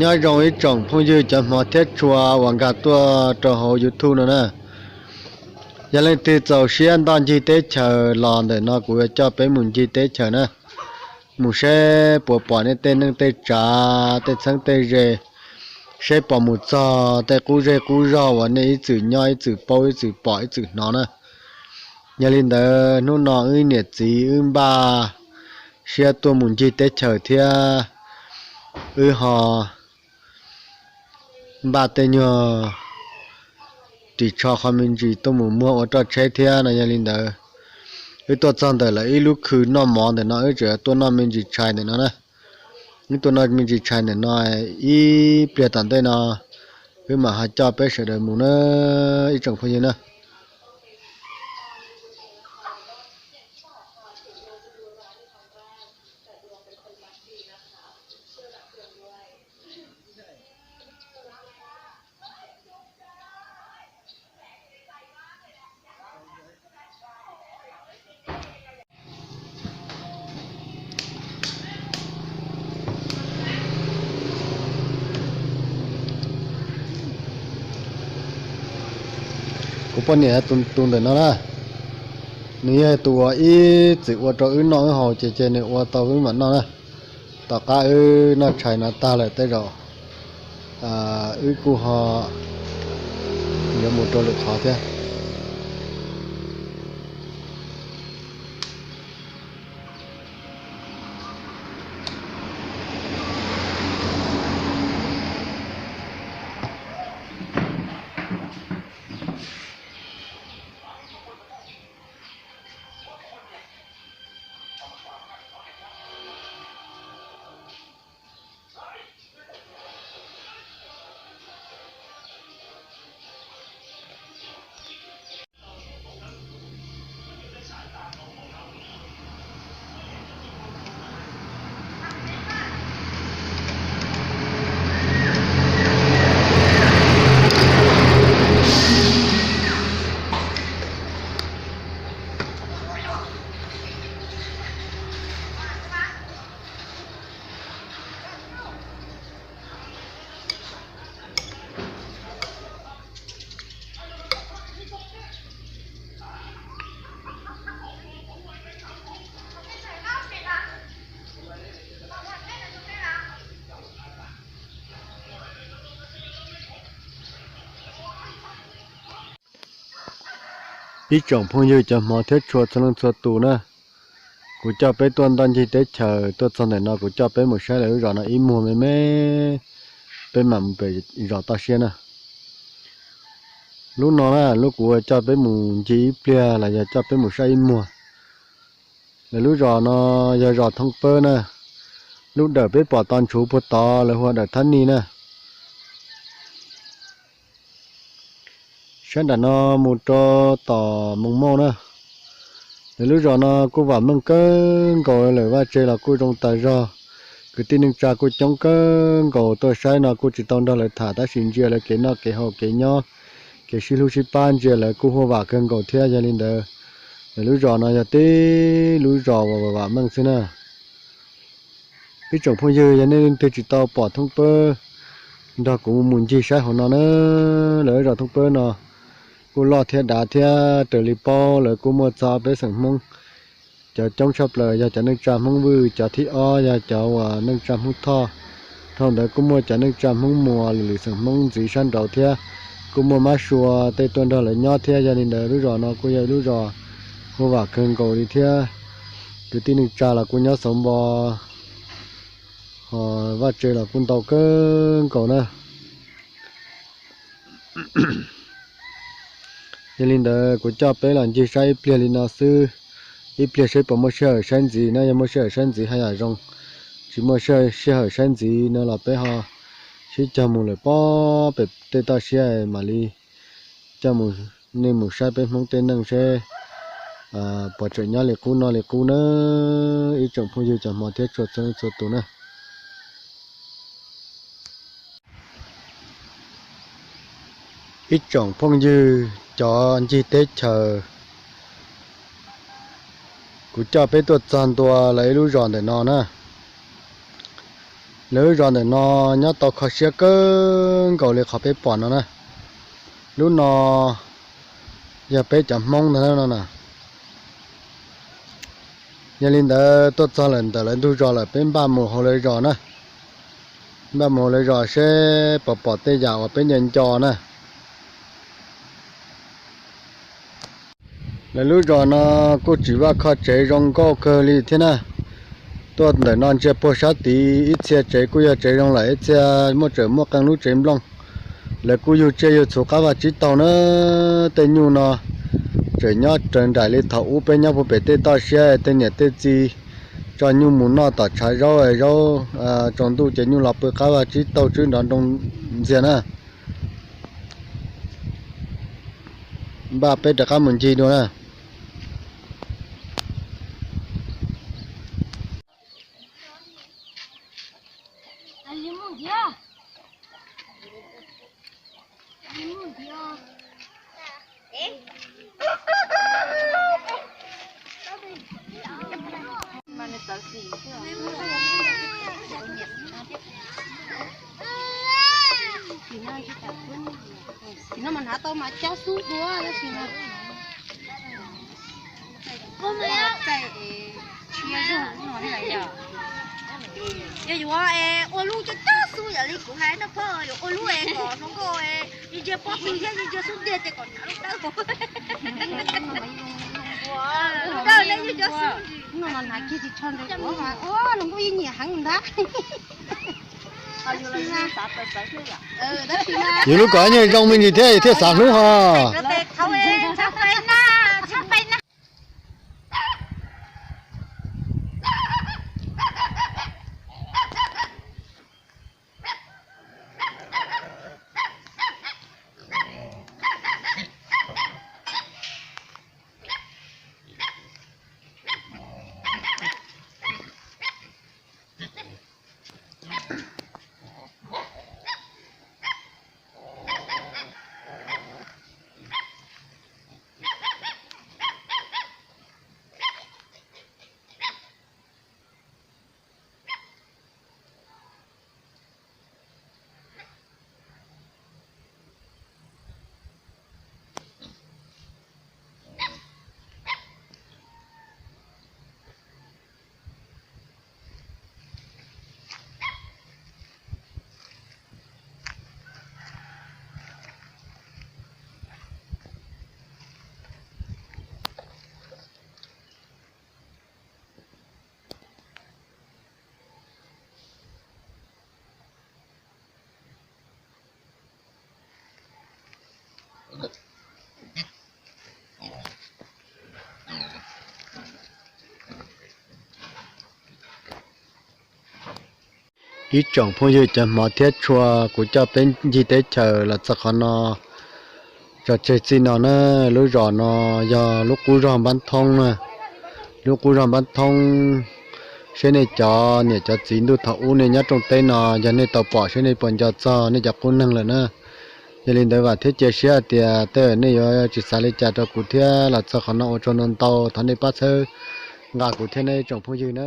Nyob zoo ib tsoom phooj ywg cov hmov thiab tshua uas nkag tuaj rau hauv YouTube no na. Yog leej twg txaus siab nto ncig teb chaws los ntawm no kuv yuav coj peb mus ncig teb chaws na, mus saib puas pom nej tej neej tej tsav, tej txheeb tej ze, saib pom mus txog tej qub zej qub zog uas nej ib txwm nyob ib txwm paub ib txwm pom ib txwm hnov na. Yog li ntawd hnub no wb niam txiv wb npaj siab tuaj mus ncig teb chaws thiab wb ho npaj tej nyuag ris tsho qhov me ntsis tuaj mus muag ua roj tsheb thiab no. Yog li ntawd wb tuaj txog ntawm lawv ib lub khw noj mov ntawm no, wb tseem tuaj noj me ntsis tshais ntawm no na. Wb tuaj noj me ntsis tshais ntawm no, ib pliag tom ntej no wb mam ho coj peb sawv daws mus na ib tsoom phooj ywg na. Kuv poj niam tus ntawm no na, nws yog tus uas ib txwm ua rau wb noj wb haus ces ces nws ua tau wb mam noj na. Tom qab wb noj tshais no tag lawm tej zaum wb kuj ho yuav mus rau lwm qhov thiab. Ib tsoom phooj ywg cov hmov thiab tshua txhua leej txhua tus na, kuv coj peb tuaj ntoj ncig teb chaws tuaj txog ntawm no kuv coj peb mus saib lawv lub zos no ib muag me me, peb mam mus pem zos toj siab na. Lub no na lub kuv coj peb mus ncig ib pliag los yog coj peb mus saib ib muag. Lawv lub zos no yog zos Thoob Pawb na, lub dawm peb pom tau ntshuv puag tod lawv hu ua dawm Thab Nij na. Sab nram no mus rau tom Moos Mauj na. Lawv lub zos no kuj vam meej kawg nkaus lawm, vaj tse los kuj zoo tas zog, kwv tij neej tsa kuj coob kawg nkaus, tuaj saib no kuj tsis tau nrog lawv tham tab sis ntsia lawv kev noj kev haus kev nyob, kev sib hlub sib pab ntsia lawv kuj huaj vam kawg nkaus thiab. Yog li ntawd lawv lub zos no yog tib lub zos uas vam meej xwb na. Ib tsoom phooj ywg, yog nej leej twg tsis tau pom Thoob Pawb, nrog kuv mus ncig saib hauv no na. Lawv lub zos Thoob Pawb no kuj loj thiab dav thiab raws li paub lawv kuj muaj txog peb xeem Hmoob. Cov coob tshaj plaws yog cov neej tsa Hmoob Vwj, cov thib ob yog cov uas neej tsa Hmoob Thoj. Dhau ntawd kuj muaj cov neej tsa Hmoob Muas lwm lwm xeem Hmoob ntxiv sab nraud thiab, kuj muaj Mab Sua tej tuaj nrog lawv nyob thiab. Yog li ntawd lub zos no kuj yog lub zos huaj vam kawg nkaus li thiab. Kwv tij neej tsa los kuj nyob xauv npo, ho vaj tse los kuj ntau kawg nkaus na. Yog li ntawd kuv coj peb los ncig saib ib pliag li no xwb, ib pliag saib puas muaj sij hawm saib ntxiv na. Yog muaj sij hawm saib ntxiv haj yam zoo, tsis muaj sij hawm saib ntxiv no los peb ho sib cog mus lawm pob pem tej toj siab mam li coj nej mus saib peb Hmoob tej neej seb puas tseem nyob li qub noj li qub na. Ib tsoom phooj ywg cov hmov thiab tshua txhua leej txhua tus na. Ib tsoom phooj ywg cov ncig teb chaws, kuv coj peb tuaj txog ntua lawv ib lub zos ntawm no na. Lawv lub zos ntawm no nyob tau kho siab kawg nkaus li qhov peb pom no na. Lub no yog peb cov Hmoob ntag no na. Yog li ntawd tuaj txog lawm ntawm lawv ntug zos lawm peb npaj mus hauv lawv zos na. Npaj mus hauv lawv zos seb puas pom tej yam uas peb nco nco na. Lawv lub zos no kuj tsis vaj kho tsev zoo nkauj kawg li thiab na. Tuaj ntawm no ntsia puag sab tid ib txhia tsev kuj yog tsev zoo lawm, ib txhia muaj tseem muaj qee lub tsev nplooj. Lawv kuj yug tsiaj yug txhu qab vaj tsib taug na. Tej nyuj no tseem nyob raws nraim li thaum ub peb nyob puag pem tej toj siab tej niam tej txiv tso nyuj mus noj tom tshav zaub zaub tsaus ntuj ces nyuj los pw qab vaj tsib taug tswb nrov nroo ntxiag na. Npaj peb rov qab mus ncig dua na. Tsis no mas hnav tau mas cob xub dua tab sis mas tsis yog zoo no li lawm yog. Yog yuav ua lub cob cob xub yam li kuv hais no phoj, yuav ua lub es kom hluas nkauj ntsia pob tw thiab ntsia xub ntiag ces kom hnav lub dawb. Lub dawb thiab ntsia xub. Hnav kiag tsis tshua ntev ua mas hluas nkauj yeej nyiam heev ntag. Yus lub kom ib nyuag zoo me ntsis thiab thiaj xav hlub ho. Ib tsoom phooj ywg cov hmov thiab tshua, kuv coj peb ncig teb chaws los txog qhov no tso tseg txij no na. Lub zos no yog lub qub zog Npab Thoob na. Lub qub zog Npab Thoob, seb nej cov niam cov txiv ntuj thaum ub nej nyob rooj teb no yog nej tau pom seb nej puas nco txog nej cov qub neeg lawm na. Yog li ntawd vam thiab cia siab hais tias tej nej yuav tsis xav li cas rau kuv thiab los txog qhov no ua tsaug ntau ntau, thov nej pab txhawb nqa kuv thiab nej tsoom phooj ywg na.